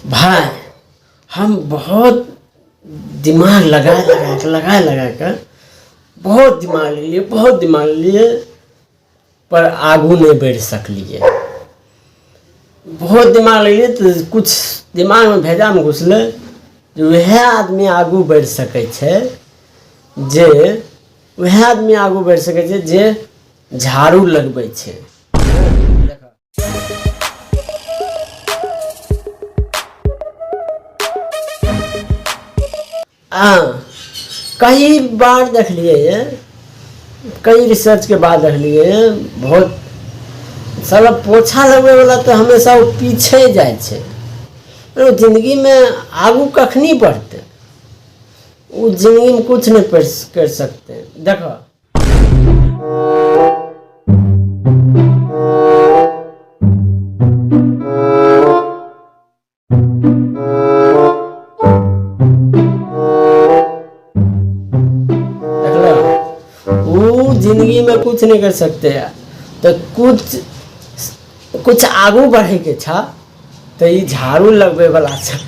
भाय हम बहुत दिमाग लगा लगा कऽ लगा लगा कऽ बहुत दिमाग लगेलियै, बहुत दिमाग लगेलियै, पर आगू नहि बढ़ि सकलियै। बहुत दिमाग लगेलियै तऽ किछु दिमागमे भेजामे घुसलै जे वएह आदमी आगू बढ़ि सकै छै, जे वएह आदमी आगू बढ़ि सकै छै जे झाड़ू लगबै छै। आ कई बार देखलियै कई रिसर्चके बाद देखलियै, बहुत साला पोछा लगबैवला तऽ हमेशा ओ पीछे जाइ छै। ओ जिन्दगीमे आगू कखनी बढ़तै? ओ जिन्दगीमे किछु नहि करि सकतै। देखऽ, वो जिंदगी में कुछ नहीं कर सकते हैं। तो कुछ कुछ आगू बढ़े के छा तो ई झाड़ू लगबे वाला सब।